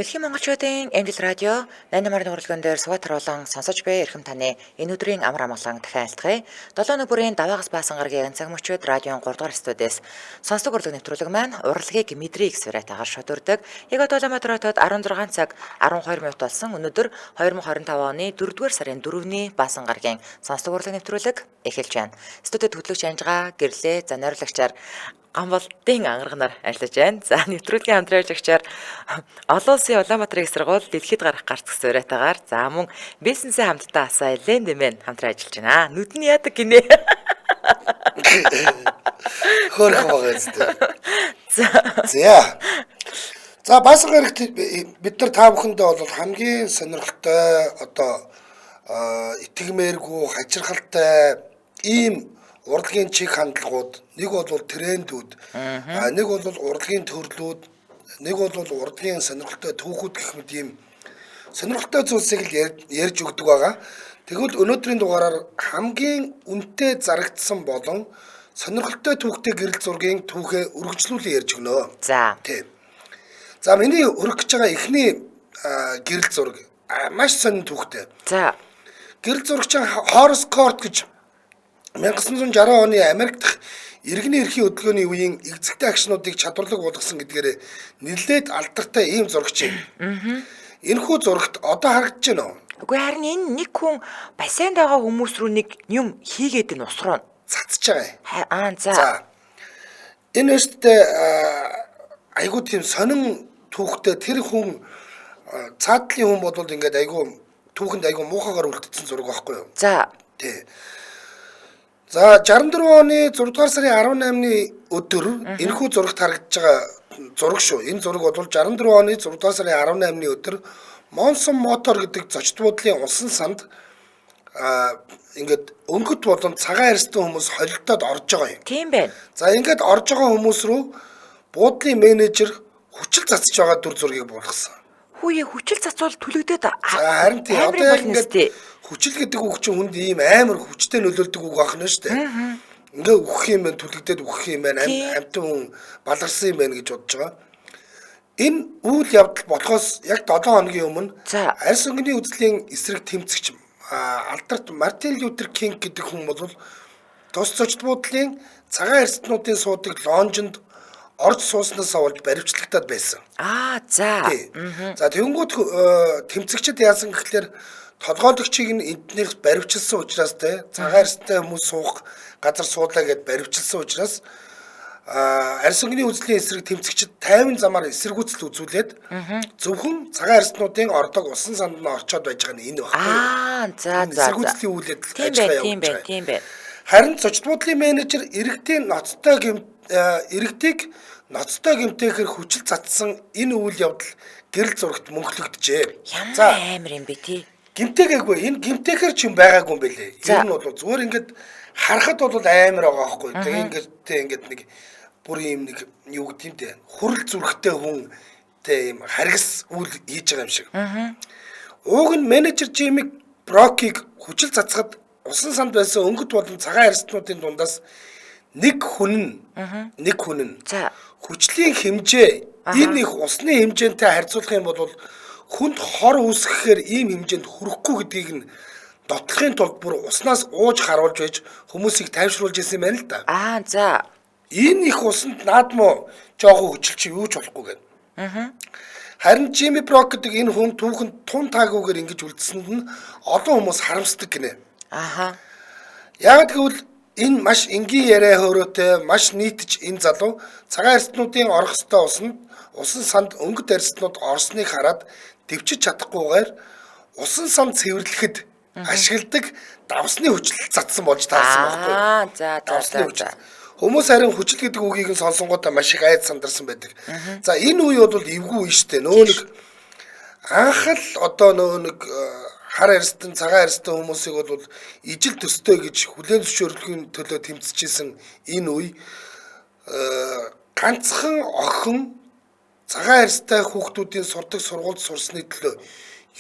Дэлхийн монголчуудын Эмжил радио 8 дугаар урлагэн дээр сугат харуулan сонсож буй эрхэм таны энэ өдрийн амар амгалан дахин айлтгая. 7 өнөг бүрийн даваагаас баасан гарагийн цаг мөчид радион 3 дугаар студиэс сонсдог урлаг нэвтрүүлэг маань урлагийг мэдрийг сурайтайгаар шот өрдөг. Яг одоо Улаанбаатар хотод 16 цаг 12 минут болсон. Өнөөдөр 2025 оны 4-р сарын 4-ний баасан гарагийн сонсдог урлаг нэвтрүүлэг эхэлж байна. Студид хөтлөгч Анжгаа гэрлээ. За найруулагчаар Гамболтын ангарганаар ажиллаж байна. За нэвтрүүлгийн хамтран ажиллагчаар олон улсын Улаанбаатарын их сургууль дэлхийд гарах гарц гэсэн уриатаагаар за мөн бизнесээ хамтдаа асаа Элен дэмэн хамтран ажиллаж байна. Нүд нь яадаг гинэ. Хөөрхөн байгаа зү. За За. За баасан гарагт бид нар та бүхэндээ бол хамгийн сонирхолтой одоо итгэмээргүй хачирхалтай ийм урлагийн чиг хандлагууд нэг бол трендүүд нэг бол урлагийн төрлүүд нэг бол урлагийн сонирхолтой түүхүүд гэх мэт ийм сонирхолтой зүйлсийг л ярьж өгдөг байгаа. Тэгвэл өнөөдрийн дугаараар хамгийн үнэтэй зарагдсан болон сонирхолтой түүхтэй гэрэл зургийн түүхээ үргэлжлүүлэн ярьж өгнө. За. Тийм. За миний өргөх гэж байгаа эхний гэрэл зураг маш сонин түүхтэй. За. Гэрэл зураг чинь Horace Court гэж 1960 оны Америк дахь иргэний эрхийн хөдөлгөөний үеийн эгзэгтэй агшнуудыг чадварлаг болгосон гэдгээр нэлээд алдартай ийм зурагч юм. Энэхүү зурагт одоо харагдаж байна уу? Үгүй харин энэ нэг хүн бассейнд байгаа хүмүүс рүү нэг юм хийгээд энэ ус руу Цацж байгаа юм. Аа за. За. Энэ өсттэй айгуу тийм сонин түүхтэй тэр хүн цаатлын хүн бодвол ингээд айгуу түүхэнд айгуу муухайгаар үлдсэн зураг байхгүй юу? За. Тий. За 64 оны 6 дугаар сарын 18-ны өдөр энэхүү зурагт харагдаж байгаа зураг шүү. Энэ зураг бол 64 оны 6 дугаар сарын 18-ны өдөр Monson Motor гэдэг зочд буудлын усан санд ингээд өнгөт болон цагаан арьстай хүмүүс холилдоод орж байгаа юм. Тийм байна. За ингээд орж байгаа хүмүүс рүү буудлын менежер хүчил цацж байгаа дүр зургийг буулгасан. Хүүе хүчил цацвал түлэгдээд За харин тий амар одоо яг болно ингээд үстэй. хүчил гэдэг үг чинь хүнд ийм амар хүчтэй нөлөөлдөг үг аах нь шүү дээ. Ингээ үхэх юм байна, түлэгдээд үхэх юм байна, амьтан хүн баларсан юм байна гэж бодож байгаа. Энэ үйл явдал болохоос яг 7 хоногийн өмнө За. арьс өнгөний үзлийн эсрэг тэмцэгч алдарт Мартин Лютер Кинг гэдэг хүн бол тус зочд буудлын цагаан арьстнуудын суудаг лонжинд орж сууснаас болж баривчлагдаад байсан. Аа за. Тий. За тэгэнгүүт тэмцэгчд яасан гэхлээр толгойлогчийг нь эднийх баривчилсан учраас те цагаан арьстай хүмүүс суух газар суулаа гэд баривчилсан учраас арьс өнгөний үзлийн эсрэг тэмцэгчд 50 замаар эсэргүүцэл үзүүлээд зөвхөн цагаан арьснуудын ордог усан санд нь орчоод байж байгаа нь энэ байхгүй юу? Аа за за. за. Эсэргүүцлийн үйл явдал Тийм ажиллагаа байна, тийм явуулж байна, байгаа. тийм байна. Харин зочд буудлын менежер иргэдийн ноцтой гэм иргэдийг ноцтой гэмтээхэр хүчил цацсан энэ үйл явдал гэрэл зурагт мөнхлөгдөжээ. Ямар За амар юм бэ тий? гэмтээгээгүй энэ гэмтээхэр ч юм байгаагүй юм бэлээ. За. Ер нь бол зүгээр ингээд харахад бол амар байгаа байхгүй. Тэгээ ингээд тэ ингээд нэг бүр юм нэг юу гэдэг юм те хурал зүрхтэй хүн тэ юм харгас үйл хийж байгаа юм шиг. Ууг нь менежер Жими Брокийг хүчил цацхад усан санд байсан өнгөт болон цагаан арьстнуудын дундаас нэг хүн нь нэг хүн нь За. хүчлийн хэмжээ энэ их усны хэмжээнтэй харьцуулах юм бол хүнд хор үүсгэхээр ийм хэмжээнд хүрэхгүй гэдгийг нь дотлохын тулд бүр уснаас ууж харуулж байж хүмүүсийг тайвшруулж ирсэн юм байна л да. Аа за. Энэ их усанд наадмуу жоохон хүчил чи юу ч болохгүй гэдэг. Харин Жими Брок гэдэг энэ хүн түүхэнд тун таагүйгээр ингэж үлдсэнд нь олон хүмүүс харамсдаг гинэ. Аха. Яг гэвэл энэ маш энгийн яриа хөөрөөтэй маш нийтж энэ залуу цагаан арьстнуудын орох ёстой усанд усан санд өнгөт арьстнууд орсныг хараад дэвчиж чадахгүйгээр усан сан цэвэрлэхэд ашигладаг давсны хүчил цацсан болж таарсан байхгүй юу? Аа за за Давсны за. хүчил. за. Хүмүүс харин хүчил гэдэг үгийг нь сонсонгуудаа маш их айд сандарсан байдаг. За энэ үе бол эвгүй үе шүү дээ. Нөө нэг анх л одоо нөө нэг хар арьстан цагаан арьстан хүмүүсийг бол ижил төстэй гэж хүлээн зөвшөөрлөхийн төлөө тэмцэжсэн энэ үе ганцхан охин цагаан арьстай хүүхдүүдийн сурдаг сургуульд сурсны төлөө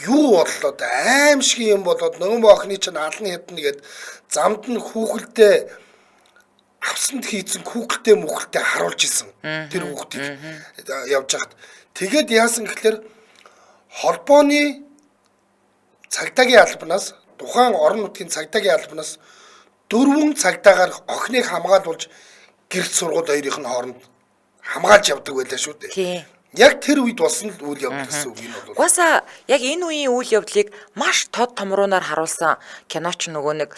юу боллоо да аимшиг юм болоод нөгөө охины чинь алан хятна гэд замд нь хүүхэлдээ авсанд хийцэн хүүхэлтэй мөхөлтэй харуулж исэн тэр хүүхдийг явж хахад тэгээд яасан гэхлээр Холбооны цагдаагийн албанаас тухайн орон нутгийн цагдаагийн албанаас 4 цагдаагаар охиныг хамгаалуулж гэрт сургууль хоёрын нь хооронд хамгаалж явдаг байлаа шүү дээ. Тийм. Яг тэр үед болсон л үйл явдал гэсэн үг энэ бол. Угаасаа яг энэ үеийн үйл явдлыг маш тод томруунаар харуулсан киноч нөгөө нэг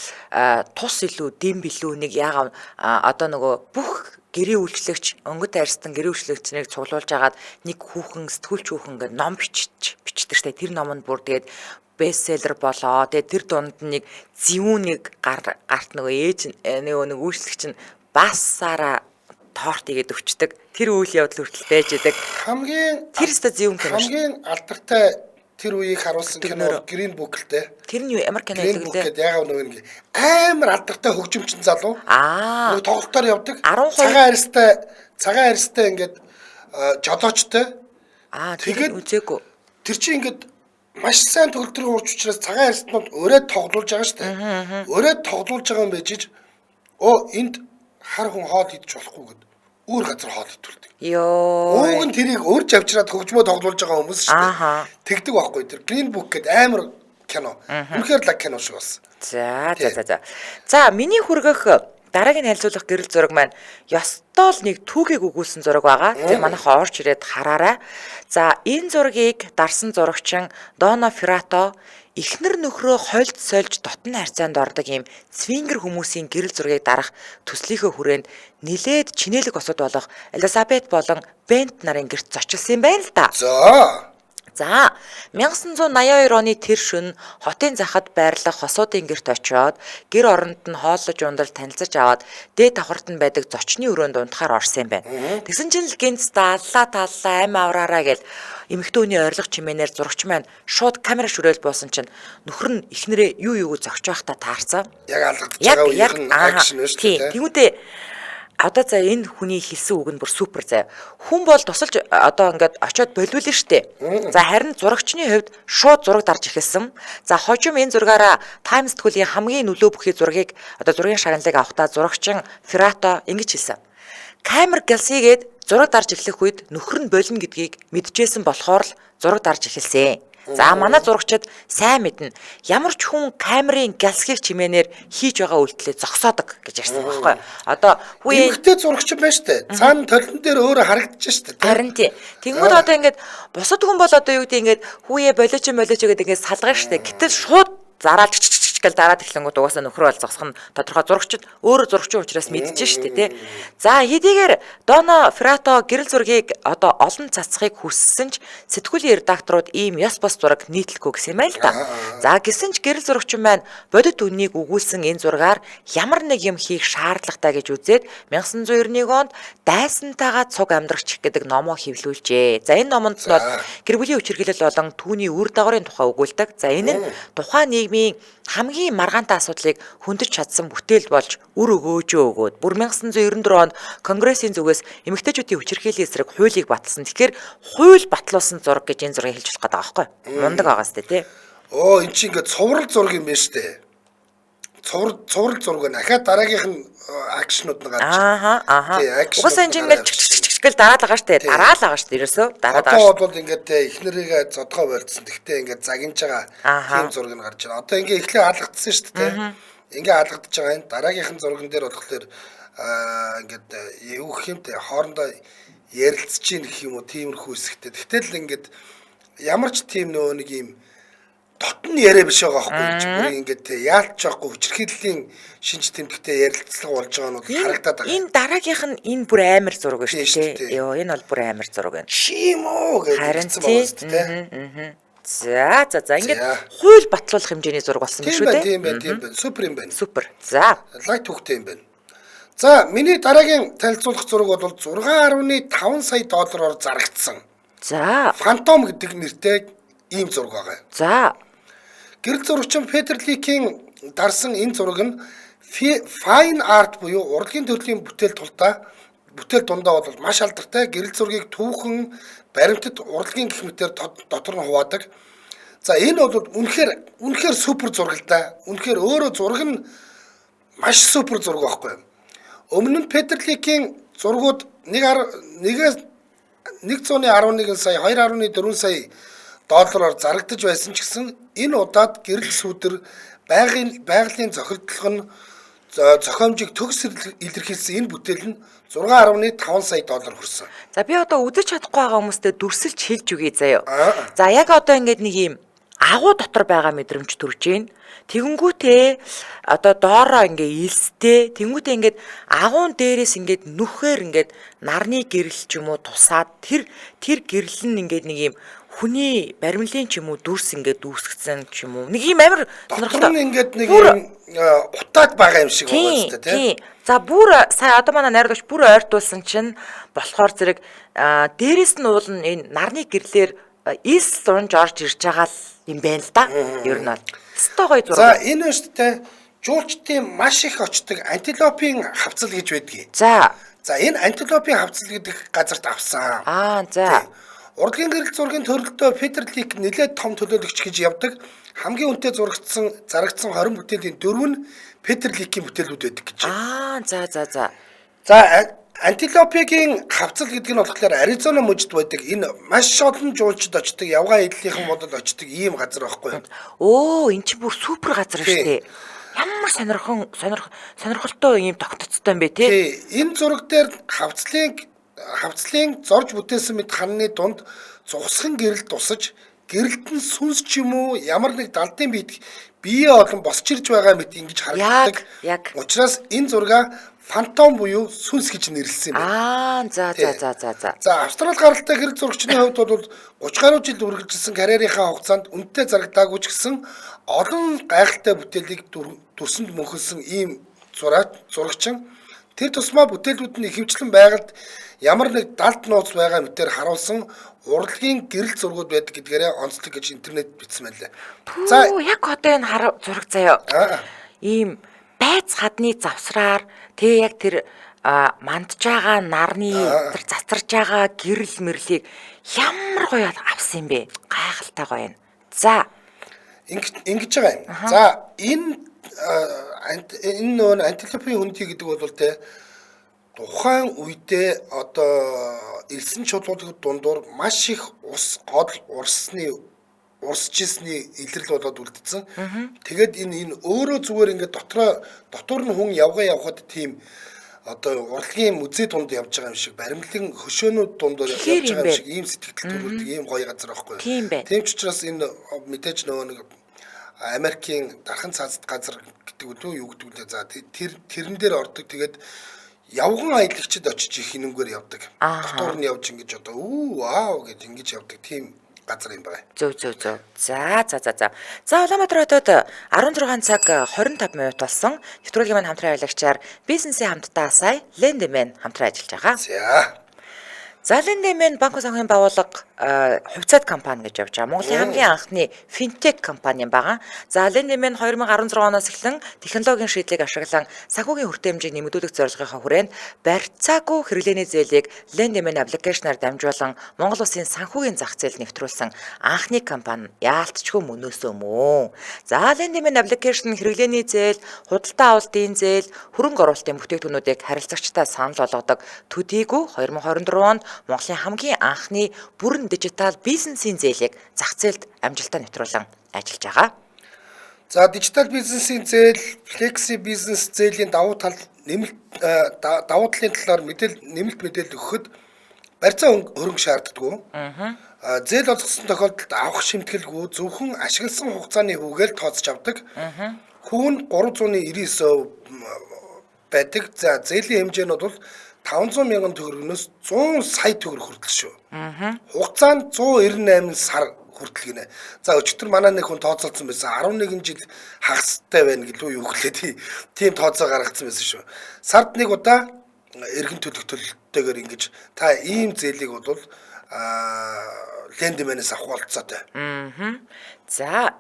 тус илүү дэм билүү нэг яагаад одоо нөгөө бүх гэрээ үйлчлэгч өнгөт арьстан гэрээ үйлчлэгчнийг цуглуулж агаад нэг хүүхэн сэтгүүлч хүүхэн ингээд ном бичдэг штэ. Тэр ном нь бүр тэгээд бестселлер болоо. Тэгээд тэр дунд нэг зэвүүн нэг гарт нөгөө ээж нөгөө нэг үйлчлэгч нь бассаараа торт игээд өвчдөг. Тэр үйл явдал хүртэл байж идэг. Хамгийн тэр өстө зэвүүн кино. Хамгийн алдартай тэр үеийг харуулсан кино Green Book л дээ. Тэр нь юу ямар кино гэдэг вэ? Гэдэг ягаад нөгөө нэг амар алдартай хөгжимчин залуу. Аа. Нөгөө тоглолтоор явдаг. Цагаан арьстай ингээд жолоочтой. Аа, тэгээд үзээгүй. Тэр чинь ингээд маш сайн төгөлдрийн урч учраас цагаан арьстнууд өрөөд тоглуулж байгаа шүү дээ. Өрөөд тоглуулж байгаа юм байж ич энд хар хүн хоол идэж болохгүй гэд өөр газар хоол идүүлдэг. Йоо. Ууг нь тэрийг өөрч авчираад хөгжмөө тоглуулж байгаа хүмүүс шүү дээ. Тэгдэг байхгүй. Тэр Green Book гэд амар кино. Үнэхээр лаг кино шиг болсон. За за за за. За миний хүргэх дараагийн танилцуулах гэрэл зураг маань ёстой л нэг түүхийг өгүүлсэн зураг байгаа. Тэгээ манайхан орж ирээд хараарай. За энэ зургийг дарсан зурагчин Дона Феррато эхнэр нөхрөө хольд сольж дотн харьцаанд ордог ийм свингер хүмүүсийн гэрэл зургийг дарах төслийнхөө хүрээнд нилээд чинээлэг осод болох Элизабет болон Бент нарын гэрт зочилсан юм байна л да. За. За 1982 оны тэр шөнө хотын захад байрлах хосуудын гэрт очиод гэр оронд нь хооллож ундрал танилцаж аваад дээд давхарт нь байдаг зочны өрөөнд унтахаар орсон юм байна. Тэгсэн чинь л гинц дааллаа тааллаа ам авраараа гэл эмэгтэй хүний ойрлох чимээнээр зурагч маань шууд камера шүрээл буусан чинь нөхөр нь эхнэрээ юу юуг зогч байхдаа таарсан. Яг алгадж байгаа үеийнх нь акшн байна шүү дээ. Тэгмүүдээ одоо за энэ хүний хэлсэн үг нь бүр супер заяа. Хүн бол тусалж одоо ингээд очиод болиулна штэ. За харин зурагчны хувьд шууд зураг дарж эхэлсэн. За хожим энэ зургаараа Time сэтгүүлийн хамгийн нөлөө бүхий зургийг одоо зургийн шагналыг авахдаа зурагчин Феррато ингэж хэлсэн. Камер гэлсийгээд зураг дарж эхлэх үед нөхөр нь болно гэдгийг мэдчихсэн болохоор л зураг дарж эхэлсэн. За манай зурагчид сайн мэднэ. Ямар ч хүн камерын гэлсхийг чимээнээр хийж байгаа үйлдэлээ зогсоодог гэж ярьсан байхгүй. Одоо хүн эмэгтэй зурагч байна штэ. Цаана толон дээр өөрөө харагдаж штэ. Харин тий. Тэгмүүд одоо ингээд бусад хүн бол одоо юу гэдэг ингээд хүүе болооч болооч гэдэг ингээд салгана штэ. Гэтэл шууд зараал гэл дараад эхлэнгүүт угаасаа нөхрөө бол зогсох нь тодорхой зурагчид өөрөө зурагчин учраас мэдчихэж штэ тий. За хэдийгээр Дона Феррато гэрэл зургийг одоо олон цацхыг хүссэн ч сэтгүүлийн редакторууд ийм ёс бос зураг нийтлэхгүй гэсэн юм байна л да. За гисэн ч гэрэл зурагчин маань бодит үннийг өгүүлсэн энэ зургаар ямар нэг юм хийх шаардлагатай гэж үзээд 1991 онд дайсантайгаа цуг амьдрагч гэдэг номоо хэвлүүлжээ. За энэ номонд нь бол гэр бүлийн хүчирхийлэл болон түүний үр дагаврын тухай өгүүлдэг. За энэ нь тухайн нийгмийн хамгийн маргаантай асуудлыг хөндөж чадсан бүтээл болж үр өгөөжөө өгөөд бүр 1994 онд Конгрессийн зүгээс эмэгтэйчүүдийн хүчирхийллийн эсрэг хуулийг баталсан. Тэгэхээр хууль батлуулсан зураг гэж энэ зургийг хэлж болох гэдэг байгаа байхгүй. Мундаг байгаа сте тий. Оо эн чинь ингээд цуврал зураг юм байна штэ. Цуврал зураг байна. Ахаа дараагийнх нь акшнууд нь гарч. Ааха. Угаасаа энэ чинь ингээд чиг гэл дараад байгаа штэ. Дараал байгаа штэ. Ерөөсөө дараад байгаа. Одоо бол ингээд эхнэрийгээ зодгоо болцсон. Тэгтээ ингээд загинж байгаа тийм зураг нь гарч байна. Одоо ингээд эхлээ алгадсан штэ тий. Ингээд алгадж байгаа энэ дараагийнх нь зурган дээр болохоор ингээд юу гэх юм те хоорондоо ярилцж гин гэх юм уу тиймэрхүү хэсэгтэй. Тэгтэл ингээд ямар ч тийм нөө нэг юм дотн яриа биш байгаа байхгүй чи бүр ингээд те яалч байхгүй хүчирхийллийн шинж тэмдэгтэй ярилцлага болж байгаа нь бол харагдаад байгаа. Энэ дараагийнх нь энэ бүр амар зураг шүү дээ. Йоо энэ бол бүр амар зураг байна. Чим үү гэж хэлсэн байгаа шүү дээ. За за за ингээд хууль батлуулах хэмжээний зураг болсон юм шүү дээ. Тийм байна, тийм байна. Супер юм байна. Супер. За. Лайт хүүхтэй юм байна. За миний дараагийн танилцуулах зураг бол 6.5 сая доллараар зарагдсан. За. Фантом гэдэг нэртэй ийм зураг байгаа. За. Гэрэл зурагчин Петер Ликийн дарсан энэ зураг нь fine art буюу урлагийн төрлийн бүтээл бүтээл дундаа бол маш алдартай. Гэрэл зургийг түүхэн баримтат урлагийн гэх мэтээр дотор нь хуваадаг. За энэ бол үнэхээр супер зураг л да. Үнэхээр өөрөө зураг нь маш супер зураг байхгүй юу? Өмнө нь Петер Ликийн зургууд 1.11 сая, 2.4 сая доллараар зарагдаж байсан ч гэсэн энэ удаад гэрэл сүүдэр байгалийн зохирдлого нь зохиомжийг төгс илэрхийлсэн энэ бүтээл нь 6.5 сая доллар хүрсэн. За би одоо үзэж чадахгүй байгаа хүмүүстээ дүрсэлж хэлж өгье заяа. За яг одоо ингээд нэг юм агуу дотор байгаа мэдрэмж төрж байна. Тэгэнгүүтээ одоо доороо ингээ илстэй. Тэгэнгүүтээ ингээд агуун дээрээс ингээд нүхээр ингээд нарны гэрэл ч юм уу тусаад тэр гэрэл нь ингээд нэг юм хүний баримлын ч юм уу дүрс ингээд үүсгэсэн ч юм уу. Нэг юм амар сонирхолтой. Ингээд нэг юм утаад байгаа юм шиг байгаа зү тий. За бүр сая одоо манай найруулагч бүр ойртуулсан чинь болохоор зэрэг дээрээс нь уул нь энэ нарны гэрлээр илс унж орж ирж байгаа юм байна л да. Ер нь бол өстой гоё зураг. За энэ өстэй жуулчдын маш их очдог антилопын хавцал гэж байдгийг. За. За энэ антилопын хавцал гэдэг газарт авсан. Аа за. Урлагийн гэрэл зургийн төрөлдөө Петер Лик нэлээд том төлөөлөгч гэж явдаг. Хамгийн үнэтэй зарагдсан 20 бүтээлийн 4 нь Петер Ликийн бүтээлүүд байдаг гэж. Аа за за за. За антилопигийн хавцал гэдэг нь болохоор Аризона мужид байдаг. Энэ маш олон жуулчид очдог, явган эдлийнхэн бодол очдог ийм газар байхгүй юу? Өө, эн чинь бүр супер газар шүү дээ. Ямар сонирхолтой ийм тогтцтой юм бэ те? Тий, энэ зураг дээр хавцлын зорж бүтээсэн мэт ханны дунд зугсхан гэрэл тусаж, гэрэлт нь сүнс ч юм уу ямар нэг далдын биет бие олон босч ирж байгаа мэт ингэж харагддаг. Яг. Учираас энэ зургаа фантом буюу сүнс гэж нэрлэсэн юм байна. Аа за за за за за. За Австрали гаралтай гэрэл зурагчны хувьд бол 30 гаруй жил үргэлжилсэн карьерийнхаа хугацаанд үнэтэй зарагдаагүй ч гэсэн олон гайхалтай бүтээлийг дүрсэнд мөнхөлсөн ийм зурагчин. Тэр тусмаа бүтээлүүд нь ихэвчлэн байгальд ямар нэг далд нууц байгаа мэтээр харуулсан урлагийн гэрэл зургууд байдаг гэдгээрээ онцлог гэж интернет бичсэн байлаа. За яг одоо энэ зураг заяа. Ийм байц хадны завсраар тэгээ яг тэр мандж байгаа нарны тэр цацарж байгаа гэрэл мэрлийг ямар гоё авсан юм бэ? Гайхалтай гоё юм. За ингэж байгаа юм. За энэ нөгөө антилопын хөндий гэдэг бол те тухайн үедээ одоо элсэн чулуулагд дундуур маш их ус гол урсж ирсний илрэл болоод үлдсэн. Тэгээд энэ өөрөө зүгээр ингээд дотор нь хүн явгаа явхад тийм одоо урлагийн музей дунд явж байгаа юм шиг, баримлын хөшөөнүүд дунд явж байгаа юм шиг ийм сэтгэл төрүүлдэг ийм гоё газар байхгүй. Тийм ч учраас энэ мэдээж нөгөө нэг Америкийн дархан цаазд газар гэдэг үү юу гэдэг үлээ. За тэрэн дээр ордог. Тэгээд явган аялагчид очиж их хинэнгээр явдаг. Дотор нь явж ингэж одоо үү вау гэж ингэж явдаг тийм газар юм байна. Зөв зөв зөв. За за за за. За Улаанбаатар хотод 16 цаг 25 минут болсон. Нэвтрүүлгийн маань хамтран аялагчаар бизнесийн хамтдаа сая Lendman хамтран ажиллаж байгаа. За. За Lendman банк санхүүгийн байгууллага хувьцаат компани гэж явж байгаа. Монголын хамгийн анхны финтек компани юм байгаа. За Lendman 2016 оноос эхлэн технологийн шийдлийг ашиглан санхүүгийн хүртээмжийг нэмэгдүүлэх зорилгынхаа хүрээнд барьцаагүй хэрэглээний зээлийг Lendman аппликейшнаар дамжуулан Монгол улсын санхүүгийн зах зээлд нэвтрүүлсэн анхны компани яалтчгүй мөнөөсөө мөн. За Lendman аппликейшн хэрэглээний зээл, худалдаа авалтын зээл, хөрөнгө оруулалтын бүтээгдэхүүнүүдийг харилцагчдаа санал болгодог. Төдийгүй 2024 онд Монголын хамгийн анхны бүрэн дижитал бизнесийн зээлийг зах зээлд амжилттай нэвтрүүлэн ажиллаж байгаа. За дижитал бизнесийн зээл, флекси бизнес зээлийн давуу тал нэмэлт давуу талын талаар нэмэлт мэдээлэл өгөхөд барьцаа хөрөнгө шаарддаггүй. Зээл олгосон тохиолдолд авах шимтгэлгүй зөвхөн ашигласан хугацааны хүүгээл тооцож авдаг. Хүү нь 399% байдаг. За зээлийн хэмжээ нь бол 500 мянган төгрөгнөөс 100 сая төгрөг хүртэл шүү. Хугацаа нь 198 сар хүртэл гинэ. За өчигдөр манай нэг хүн тооцоолсон байсан. 11 жил хагастай байна гэлүү юу гэлээ. Тийм тооцоо гаргацсан байсан шүү. Сард нэг удаа эргэн төлөх төлөлттэйгээр ингэж та ийм зээлийг бол Lendman-ээс авах болцоотой. За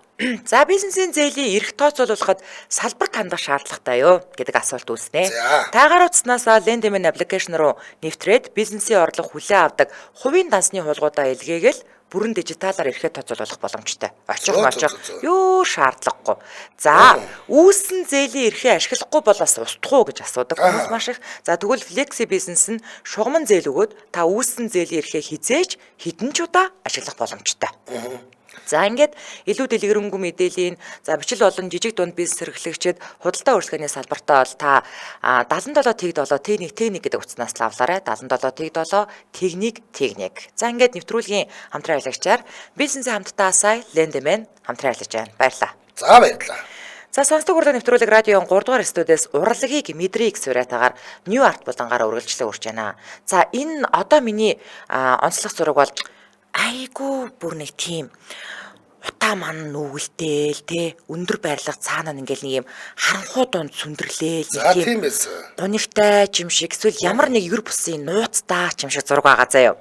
за бизнесийн зээлийн эрх тооцоолуулахад салбар хандах шаардлагатай юу гэдэг асуулт үүснэ. Таагаар утаснаас Lendman аппликейшн руу нэвтрээд бизнесийн орлого хүлээн авдаг хувийн дансны хулгуудаа илгээгээл бүрэн дижиталаар эрхээ тооцоолуулах боломжтой. Очих мочих юу шаардлагагүй. За үүссэн зээлийн эрхээ ашиглахгүй бол бас устдах уу гэж асуудаг хүмүүс маш их. За тэгвэл флекси бизнес нь шугаман зээл өгөөд та үүссэн зээлийн эрхээ хизээж хэдэн ч удаа ашиглах боломжтой. За ингээд илүү дэлгэрэнгүй мэдээллийн за бичил болон жижиг дунд бизнес эрхлэгчид худалдаа үйлчилгээний салбартаа бол та 77 тэг 7 тэг 1 тэг 1 гэдэг утаснаас лавлаарай. 77 тэг 7 тэг 1 тэг 1. За ингээд нэвтрүүлгийн хамтран ажиллагчаар бизнесийн хамтдаа сая Лендэмэн хамтран ажиллаж байна. Баярлалаа. За баярлалаа. За сонсдог урлаг нэвтрүүлэг радиогийн 3 дугаар студиэс урлагийг мэдрийг сурайтагаар New Art булангаараа үргэлжлэн үрж байна. За энэ одоо миний онцлог зураг бол айгүй бүр нэг тийм утаа ман нүгэлтээл те өндөр байрлах цаана нь ингээл нэг юм харанхуй дунд сүндэрлээл За нэг тийм байсан. гунигтай ч юм шиг эсвэл ямар нэг ер бусын нууцтай ч юм шиг зураг байгаа заяа.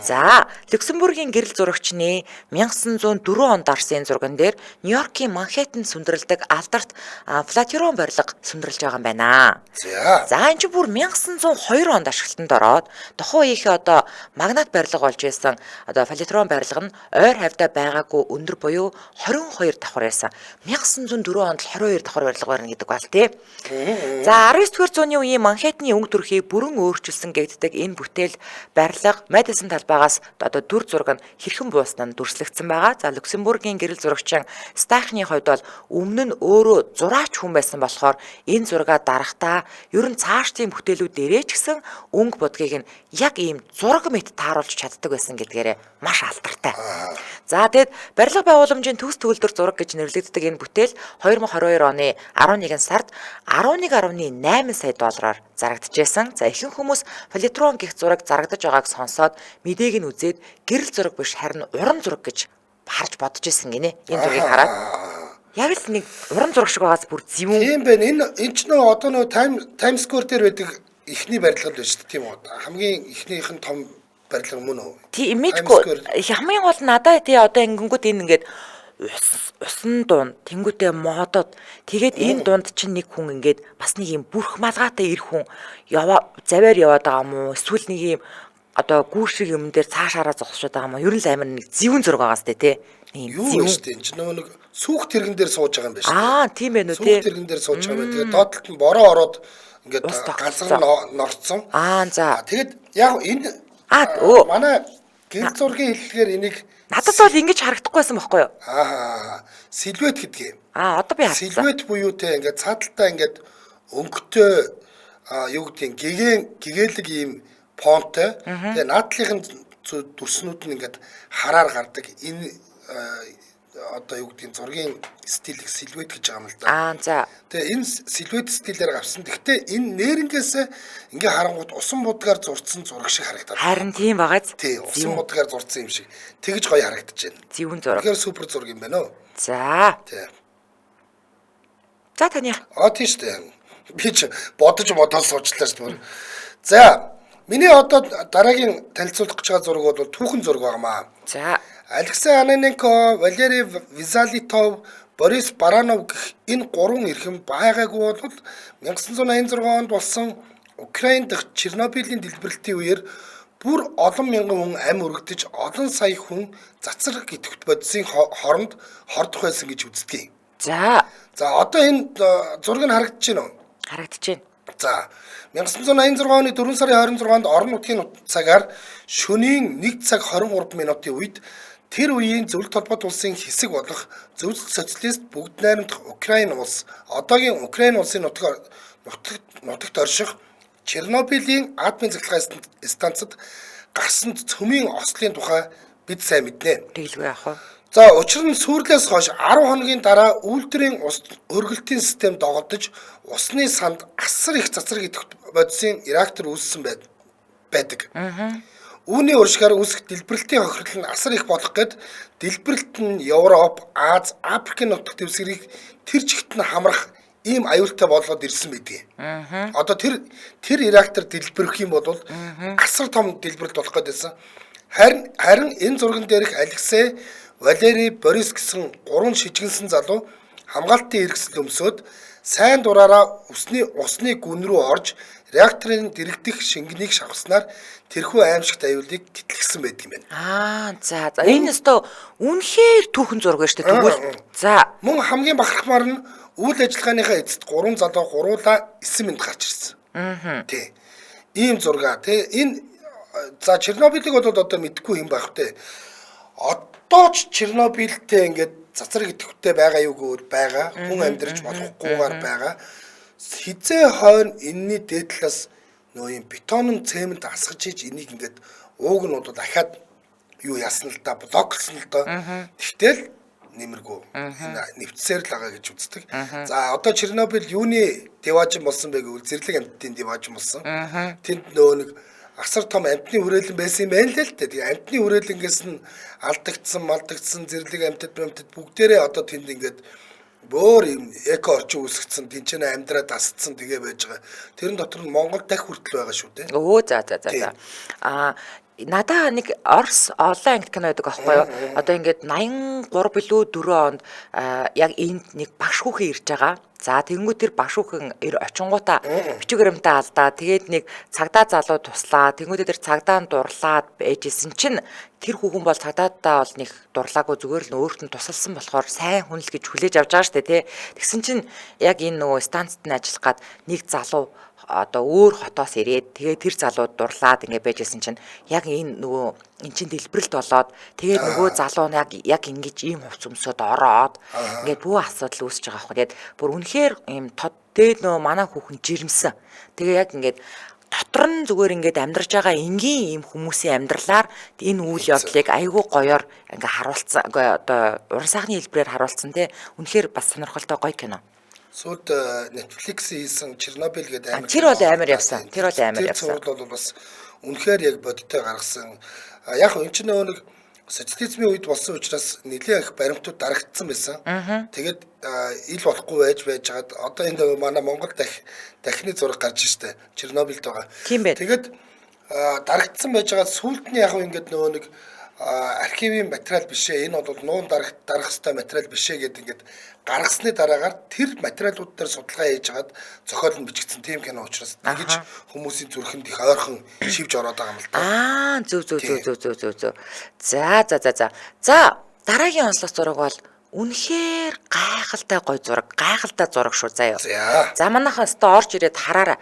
За, Люксембургийн гэрэл зурагчны 1904 онд дарсан зурган дээр Нью-Йоркийн Манхэттен сүндэрлэдэг алдарт Флатерон барилга сүндэрлэж байгаа юм байна. За. За энэ чинь бүр 1902 онд ашиглалтанд ороод тухайн үеийнхээ одоо магнат барилга болж байсан одоо Фалитрон барилга нь ойр хавьдаа байгаагүй өндөр буюу 22 давхар байсан. 1904 онд л 22 давхар барилга барина гэдэг бал тий. За 19-р зууны үеийн Манхэттений өнгө төрхийг бүрэн өөрчилсөн гэгддэг энэ бүтээл барилга Мэдисон талбайгаас одоо дүр зураг нь хэрхэн бууснаа нь дүрслэгдсэн байгаа. За Люксембургийн гэрэл зурагчин Стахны хувьд бол өмнө нь өөрөө зураач хүн байсан болохоор энэ зургаа дарахдаа ер нь цаашдын бүтээлүүд дээрээ ч гэсэн өнгө будгийг нь яг ийм зураг мэт тааруулж чаддаг байсан гэдгээрээ маш алдартай. За тэгэд барилга байгууламжийн төгс төгөлдөр зураг гэж нэрлэгддэг энэ бүтээл 2022 оны 11 сард 11.8 сая доллараар зарагджсэн. За ихэнх хүмүүс Фалитрон гэх зураг зарагдаж байгааг сонсоод мэдээг нь үзээд гэрэл зураг биш харин уран зураг гэж харж бодож исэн гинэ. Энэ зургийг хараад яг л нэг уран зураг шиг байгаас бүр зэвүүн. Тийм байна. Энэ ч нөө одоо нөө Times Square дээр байдаг эхний барилга л байна шүү дээ, тийм үү? Хамгийн эхнийх нь том барилга мөн үү? Тийм Times мэдгүй Square. хамгийн гол нь надад тий одоо ингэнгүүт энэ ингээд усан дунд тэнгүүтээ модод тэгээд энэ дунд чинь нэг хүн ингээд бас нэг юм бүрх малгайтай ир хүн яваа заваар яваад байгаа юм уу эсвэл нэг юм одоо гүүр шиг юм дээр цаашаараа зогсоод байгаа юм уу ер нь л амар нэг зэвүүн зураг байгаас тээ нэг юм Юу зэвүүн вэ шүү дээ? Энэ ч нөө нэг сүүх тэрэгэн дээр сууж байгаа юм байна шүү дээ. Аа тийм байна уу Сүүх тий тэрэгэн дээр сууж байгаа юм байна. Тэгээд доод талд нь бороо ороод ингээд Ус тогтцсон. ганцхан норцсон. Аа за Тэгээд яг энэ Аа, өө. манай гэр зургийн хэллэгээр энийг надад бол ингэж харагдахгүйсэн байхгүй юу аа силуэт гэдэг юм. Аа одоо би харсан Силуэт буюу те ингээд цааталтай ингээд өнгөтэй юу гэдгийг гэгээн гэгээлэг ийм фонтой. Тэгээ наадлынх нь дүрснүүд нь ингээд хараар гардаг. Энэ одоо юу гэдгийг зургийн стилийг силуэт гэж байгаа юм л да. Аа за Тэгээ энэ силуэт стилээр авсан. Гэхдээ энэ нэрнгээс ингээ харангуут усан будгаар зурцсан зураг шиг харагдаад. харин тийм байгааз Тий, усан будгаар зурцсан юм шиг. Тэгж гоё харагдаж байна. зэвүүн зураг Тэгэхээр супер зураг юм байна уу? За Тий. за таны А тийм шүү дээ. Би ч бодож бодоод суучлаа шүү дээ. За, миний одоо дараагийн танилцуулах гэж байгаа зураг бол түүхэн зураг байнамаа. За Алексей Ананенко, Валерий Визалитов, Борис Баранов гэх энэ гурван эрхэм байгаагүй бол 1986 онд болсон Украин дахь Чернобылийн дэлбэрэлтийн үеэр бүр олон мянган хүн ам өргөдөж олон сая хүн цацраг идэвхт бодисын хоронд хордох байсан гэж үздэг. За За одоо энэ зураг нь харагдаж байна уу? харагдаж байна. За 1986 оны 4 сарын 26-нд орон нутгийн цагаар шөнийн 1 цаг 23 минутын үед тэр үеийн зөвлөлт холбоот улсын хэсэг болох зөвлөлт социалист бүгд найрамдах Украин улс одоогийн Украин улсын нутагт орших Чернобылийн атомын цахилгаан станцад гарсан цөмийн ослын тухай бид сайн мэднэ. Тэгэлгүй яах вэ? За учир нь сүүрлээс хойш 10 хоногийн дараа үйлдвэрийн ус өргөлтийн систем доголдож усны санд асар их цацраг идэвхт бодисын реактор үүссэн байдаг. Үүний уршгаар үүсэх дэлбэрэлтийн хохирол нь асар их болох гээд дэлбэрэлт нь Европ, Аз, Африкийн нутаг дэвсгэрийг тэр чигт нь хамрах ийм аюултай болгоод ирсэн байдаг. Одоо тэр реактор дэлбэрэх юм бол асар том дэлбэрэлт болох гээд байсан. Харин энэ зурган дээрх Алексей, Валерий, Борис гэсэн гурван шижгэнсэн залуу хамгаалтын хэрэгсэл өмсөөд сайн дураараа усны гүн рүү орж реакторын дэрэгдэх шингэнийг шавхаснаар тэрхүү аимшигт аюулыг тэтлэгсэн байдаг юм байна. Аа за за энэ өстө үнэхээр түүхэн зураг байна шүү дээ тэгвэл. За Мөн хамгийн бахархмаар нь үйл ажиллагааныхаа эцэст гурван залуу гуруулаа 9 минут гарч ирсэн. Аа. Тий. Ийм зураг тий. Энэ за Чернобылийг бол одоо мэдэхгүй юм байх тий. Одоо ч Чернобыльтэй ингээд цацраг идэвхтэй байгаа юу гэвэл байгаа. Хүн амьдарч болохгүйгээр байгаа. Хизээ хойно энэний дээд талаас нөө юм бетон цемент асгаж хийж энийг ингээд ууг нь бол дахиад юу яасан л да, блоклсон л да. Тэгтэл нэмэргүй. Энэ нэвтсээр л байгаа гэж үздэг. За одоо Чернобыль юуны диваажин болсон бэ гэвэл зэрлэг амьтдын диваажин болсон. Тэнд нөө нэг асар том амьтны хүрээлэн байсан юм байна л л дээ. Тэгээ амьтны хүрээлэнгээс нь алдагдсан, малдагдсан зэрлэг амьтад бүгдээрээ одоо тэнд ингээд бөөр юм эко орчин үүсгэсэн, тэнцэнэ амьдраа дасцсан тэгээ байж байгаа. Тэрэн дотор нь Монгол дахь хүртэл байгаа шүү дээ. Өө за за за за. Аа надаа нэг Орос олон англи кино байдаг аахгүй юу? Одоо ингээд 83 билүү 4 онд яг энд нэг багш хүүхэн ирж байгаа. За тэгэнгүүт тэр багш хүүхэн очингуудаа бичиг баримтаа алдаа. Тэгээд нэг цагдаа залуу туслаа. Тэгэнгүүтээ тэр цагдаа нь дурлаад ээжсэн чинь тэр хүүхэн бол цагдаадаа бол нэг дурлаагүй, зүгээр л өөрт нь тусалсан болохоор сайн хүн л гэж хүлээж авч байгаа шүү дээ, тий. Тэгсэн чинь яг энэ нөгөө станцад нь ажиллах гад нэг залуу одоо өөр хотоос ирээд тэгээ тэр залууд дурлаад ингээ байжсэн чинь яг энэ нөгөө эн чин дэлбэрэлт болоод тэгээ нөгөө залуу нь яг ингэж ийм хувц өмсөд ороод ингээд бүх асуудал үүсэж байгаа байхгүй. Тэгээд бүр үнэхээр ийм тод тэгээд нөгөө манай хүүхэн жирэмсэн. Тэгээ яг ингээд дотор нь зүгээр ингээд амьдарч байгаа энгийн ийм хүмүүсийн амьдралаар энэ үйл явдлыг айгүй гоёор ингээ харуулсан, одоо уран сайхны хэлбэрээр харуулсан тий. Үнэхээр бас сонирхолтой гоё кино. Сүүлд Netflix хийсэн Чернобыль гэдэг амар. Тэр бол амар явсан. Тэр бол амар явсан. Тэр цуврал бол бас үнэхээр яг бодиттой гаргасан. Яг энэ чинь нөгөө нэг социализмын үед болсон учраас нэлээд их баримтууд дарагдсан байсан. Тэгээд ил болохгүй байж байжгаад одоо энэ манай Монгол дахны зураг гарч штэ Чернобыльд байгаа. Тэгээд дарагдсан байж байгаа сүүлд нь яг ингээд нөгөө нэг архивын материал биш ээ, энэ бол нуун дарах ёстой материал биш ээ гэдэг ингээд гаргасны дараагаар тэр материалууд дээр судалгаа хийж хагаад зохиол нь бичигдсэн тийм кино учраас тэгж хүмүүсийн зүрхэнд их ойрхон шивж ороод байгаа юм л да. Аа зөв зөв зөв зөв зөв зөв зөв. За за за за. За дараагийн онцлог зураг бол үнэхээр гайхалтай гоё зураг, гайхалтай зураг шүү заяа. За манайхан өстө орж ирээд хараарай.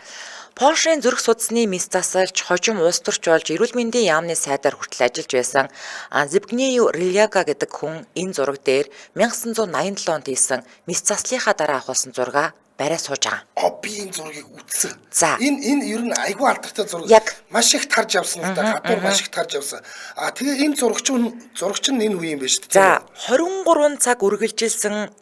Польшийн зүрх судасны мэс засалж, хожим улс төрч болж эрүүл мэндийн яамны сайдаар хүртэл ажиллаж байсан Зибгнею Рильяга гэдэг хүн энэ зураг дээр 1987 онд хийсэн мэс заслынхаа дараа авахулсан зургаа бариа сууж байгаа. Би энэ зургийг үзсэн. Энэ ер нь айгүй алдартай зураг. Маш их тарж явсан л да. Гадуур маш их тарж явсан. А тэгээ энэ зурагч нь энэ хүн юм байна шүү дээ. За 23 цаг үргэлжилсэн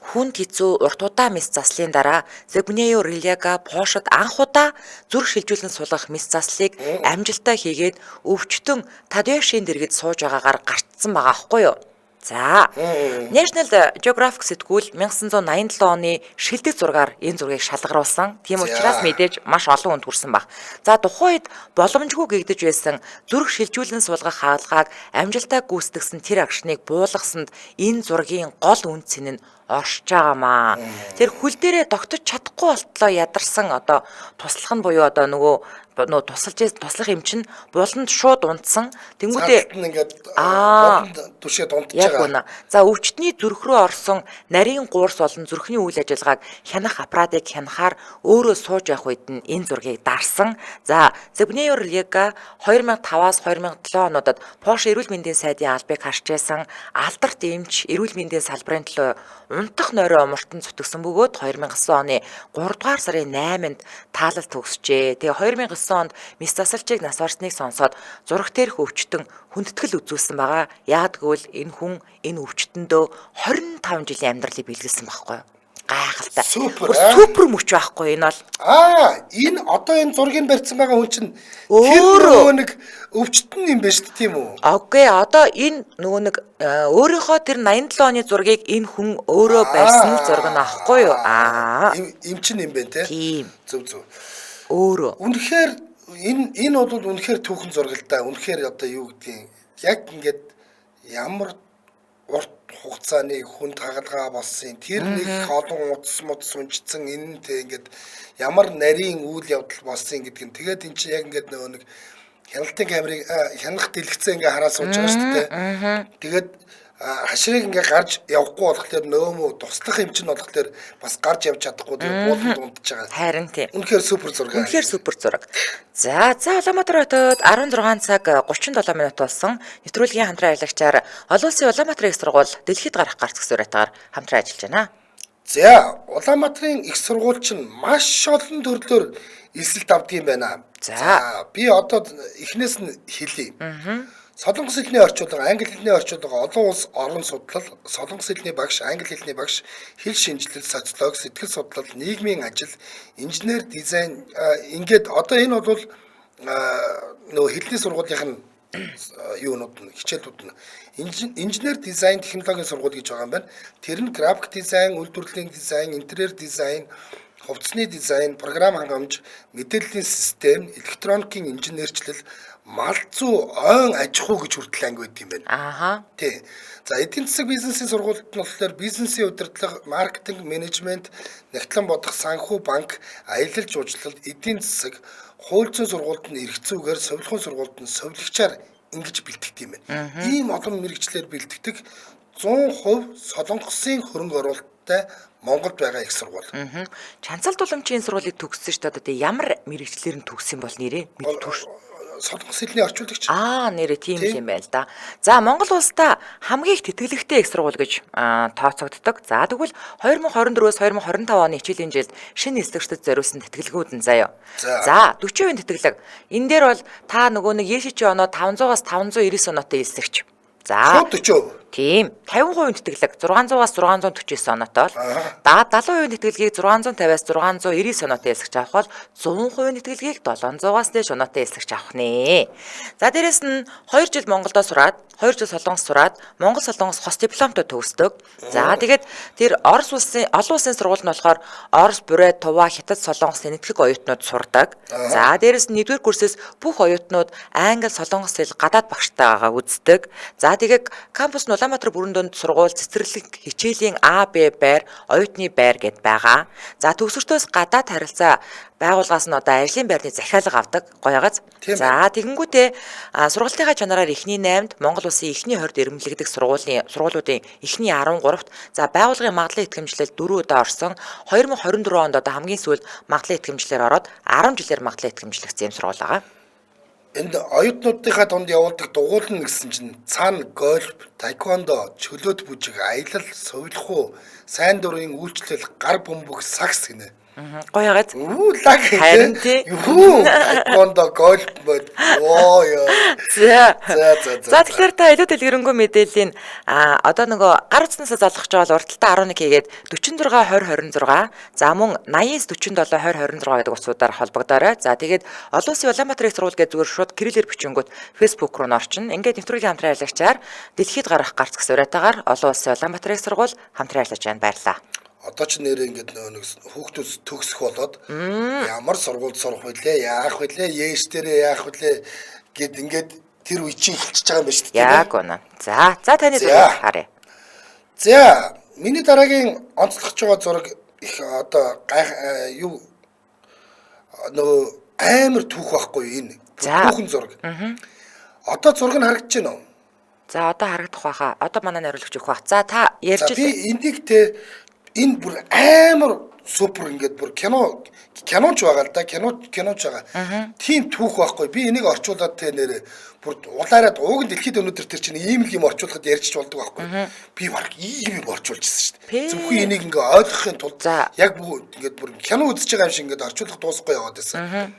хүнд хэцүү урт удаа мэс заслын дараа Зэгнею Рильяга Польшид анх удаа зүрх шилжүүлэн сулгах мэс заслыг амжилттай хийгээд өвчтөн Тадеушийн дэргэд сууж байгаагаар гарцсан байгаа аахгүй юу? За National Geographic сэтгүүл 1987 оны шилдэг зургаар энэ зургийг шалгаруулсан. Тийм учраас мэдээж маш олон хүнд хүрсэн баг. За тухайн үед боломжгүй гэгдэж байсан зүрх шилжүүлэн суулгах хаалгааг амжилттай гүйцэтгсэн тэр агшныг буулгасанд энэ зургийн гол үнц нь оршиж байгаамаа. Тэр хөл дээрээ тогтож чадахгүй болтлоо ядарсан одоо туслах нь буюу одоо нөгөө туслах юм чинь буланд шууд унтсан. Тэнгүүдээ ингээд буланд түшээд унтж байгаа. Яг үнэ. За өвчтний зүрх рүү орсон нарийн гуурс болон зүрхний үйл ажиллагааг хянах аппаратыг хянахаар өөрөө сууж явах үед нь энэ зургийг дарсан. За Зебнеюр Лега 2005-аас 2007 онуудад Польш эрүүл мэндийн сайдын албыг харж байсан алдарт эмч эрүүл мэндийн салбарын төлөө унтах нойрон омортон зүтгэсэн бөгөөд 2009 оны 3 дугаар сарын 8-нд таалал төгсжээ. Тэгээ 2009 онд мэс засалчийг нас барсныг сонсоод зураг дээрх өвчтөн хүндэтгэл үзүүлсэн байгаа. Яагад гэвэл энэ хүн энэ өвчтөндөө 25 жилийн амьдралыг бэлгэлсэн байхгүй юу? Гайхалтай. Супер мөч байхгүй энэ бол. Энэ одоо энэ зургийг барьсан байгаа хүн чинь өөрөө нэг өвчтөн юм байна шүү дээ, тийм үү? Окей, одоо энэ нөгөө нэг өөрийнхөө тэр 87 оны зургийг энэ хүн өөрөө барьсан л зураг нь аахгүй юу? Эм чинь юм байна те? Тийм. Зөв зөв. Өөрөө. Үнэхээр энэ бол үнэхээр түүхэн зураг л да. Үнэхээр одоо юу гэдгийг яг ингээд ямар урт хугацааны хүнд хагалгаа болсон тэр нэг олон утас мутас унжицсан энэнтэй ингээд ямар нарийн үйл явдал болсон гэдг нь. Тэгээд эн чинь яг ингээд нөгөө нэг хяналтын камерыг хянах дэлгэцээ ингээд хараа сууж байгаа шүү дээ. Тэгээд Хаширыг ингээ гарч явахгүй болохоор нөөмөө туслах юм чинь болохоор бас гарч явж чадахгүй тэгээ бууланд унтж байгаа. Харин тийм. Үнэхээр супер зураг. Үнэхээр супер зураг. За, за Улаанбаатар хотод 16 цаг 37 минут болсон. Нэвтрүүлгийн хамтран ажиллагчаар олон улсын Улаанбаатарын их сургууль дэлхийд гарах гарц гэсэн уриатгаар хамтран ажиллаж байна. За, Улаанбаатарын их сургууль чинь маш олон төрлөөр элсэлт авдаг юм байна. За. Би одоо эхнээс нь хэлье. Солонгос хэлний орчуулга, англи хэлний орчуулга, олон улс орон судлал, солонгос хэлний багш, англи хэлний багш, хэл шинжилэл, социолог, сэтгэл судлал, нийгмийн ажил, инженер, дизайн ингээд одоо энэ бол нөгөө хэлний сургуулийнх нь юунууд нь хичээлүүд нь инженер дизайн технологийн сургууль гэж байгаа юм байна. Тэр нь график дизайн, үйлдвэрлэлийн дизайн, интерьер дизайн, хувцсны дизайн, програм хангамж, мэдээллийн систем, электроникийн инженерчлэл, мал зүй, ойн аж ахуй гэж хүртэл анги байдаг юм байна. Ааха. Тий. За эдийн засаг бизнесийн сургуульд нь болохоор бизнесийн удирдлага, маркетинг, менежмент, нягтлан бодох, санхүү, банк, аялал жуулчлал, эдийн засаг, хууль зүйн сургуульд нь эрх зүйгээр, совилгын сургуульд нь совилгочоор ингэж бэлтгэдэг юм байна. Ийм олон мэргэжлээр бэлтгэдэг 100% Солонгосын хөрөнгө оруулалттай Монголд байгаа их сургууль. Чанцал дуламжийн сургуулийг төгссөн шүү дээ. Одоо ямар мэргэжлээр нь төгссөн бол нэрээ мэдтгүй шүү. Солонгос хэлний орчуулагч. Аа, нэрээ тийм л юм байна л да. За, Монгол улсдаа хамгийн их тэтгэлэгтэй их сургууль гэж тооцогддог. За, тэгвэл 2024-өөс 2025 оны хичээлийн жилд шинэ эслэгчдэд зориулсан тэтгэлгүүд нь заяа. За, 40% тэтгэлэг. Энэ дээр бол та нөгөө нэг ЕШЧ оноо 500-аас 599 оноотой эслэгч. За. 40%. Тийм. 50% тэтгэлэг 600-аас 649 оноотой бол 70% тэтгэлгийг 650-аас 699 оноотой эслэгч авах бол 100% тэтгэлгийг 700-аас дээш оноотой эслэгч авах нэ. За, дээрэс нь 2 жил Монголдо сураад, 2 жил Солонгос сураад, Монгол Солонгос хос дипломтой төгсдөг. За, тэгээд тэр Орос улсын олон улсын сургууль нь болохоор Орос, Бурайд, Тува, Хятад, Солонгос энэтхэг оюутнууд сурдаг. За, дээрэс нь 1-р курсээс бүх оюутнууд англи, солонгос хэл гадаад багштайгаа үздэг. За, тэгээд кампус нь Улаанбаатар бүрэн дунд сургууль цэцэрлэг хичээлийн А, Б байр, оюутны байр гэд байгаа. За, төгсөртөөс гадаад харилцаа байгууллагаас нь одоо ажлын байрны захиалга авдаг. Гоёгоц. За, тэгэнгүүтээ сургалтынхаа чанараар эхний 8-д Монгол улсын эхний 20-д эрэмблэгдэх сургуулиудын эхний 13-т, за байгууллагын магадлан итгэмжлэл 4 удаа орсон. 2024 онд одоо хамгийн сүүлд магадлан итгэмжлэлээр ороод 10 жилээр магадлан итгэмжлэгдсэн юм сургууль байгаа. Энд оюутнуудынхаа дунд явуулдаг дугуулна гэсэн чинь цан, гольф, таеквондо, чөлөөт бүжиг, аялал, совилхуу, сайн дурын үйлчлэл, гар бөмбөг, сакс гинэ. Гоё газ. Үү лаг. Харин тий. Юу таеквондо, гольф мод. Оо ёо. За. За за за. За, тэгэхээр та илүү дэлгэрэнгүй мэдээллийн одоо нөгөө гар утаснаас залгах жоо бол урталтаа 11 хийгээд 46 20 26, за мөн 89 47 20 26 гэдэг утсуудаар холбогдоорой. За, тэгээд олон улсын Улаанбаатарын их сургууль гэдэг зүгээр шууд кириллээр бичингүүт Facebook руу н орчин. Ингээд нэвтрүүлгийн хамтран ажиллагчаар дэлхийд гарах гарц гэсэн уриатаагаар олон улсын Улаанбаатарын их сургууль хамтран ажиллаж байна. Баярлалаа. Одоо ч нэрээ ингээд нөгөө нэг хүүхдүүд төгсөх болоод ямар сургуульд сурах вүлээ, яах вүлээ, ээш дээрээ яах вүлээ гэд ингээд тэр үе чинь эхэлчихэж байгаа юм байна шүү дээ. Яг үнэ. За, за таны зургийг харъя. За, миний дараагийн онцлогч байгаа зураг их одоо юу нөгөө амар түүх байхгүй энэ. Түүхэн зураг. Одоо зураг нь харагдаж байна уу? За, одоо харагдах байхаа. Одоо манай найруулагч өгөх бах. За, та ярьж л. Би энийг те энэ бүр амар супер ингээд бүр киноч байгаа л да, киноч байгаа. Тийм түүх байхгүй. Би энийг орчуулад те нэрээ бүр улаарад ууг нь дэлхийд өнөөдөр тэр чинь ийм л юм орчуулахад ярьчих болдог байхгүй. Би баг ийм юм орчуулжсэн шүү дээ. Зөвхөн энийг ингээ ойлгохын тулд яг ингээд бүр кино үзэж байгаа юм шиг ингээд орчуулах дуусахгүй яваад байсан.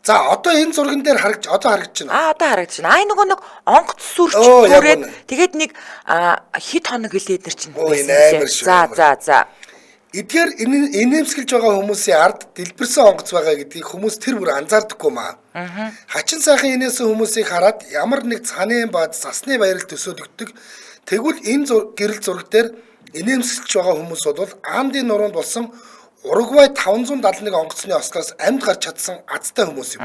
За, одоо энэ зурган дээр одоо харагдаж байна. Аа, одоо харагдаж байна. Ай нөгөө нэг онгоц сүрч түрээд тэгээд нэг хэд хоног гэлээ эднэр чинь. За за за. Эдгээр инээмсэглэж байгаа хүмүүсийн ард дэлбэрсэн онгоц байгаа гэдгийг хүмүүс тэр бүр анзаардаггүй маа. Хачин сайхан инээсэн хүмүүсийг хараад ямар нэг цанын ба засны баярал төсөөлөгддөг. Тэгвэл энэ гэрэл зураг дээр инээмсэглэж байгаа хүмүүс бол Андын нуруунд болсон Уругвай 571 онгоцны ослоос амьд гарч чадсан азтай хүмүүс юм.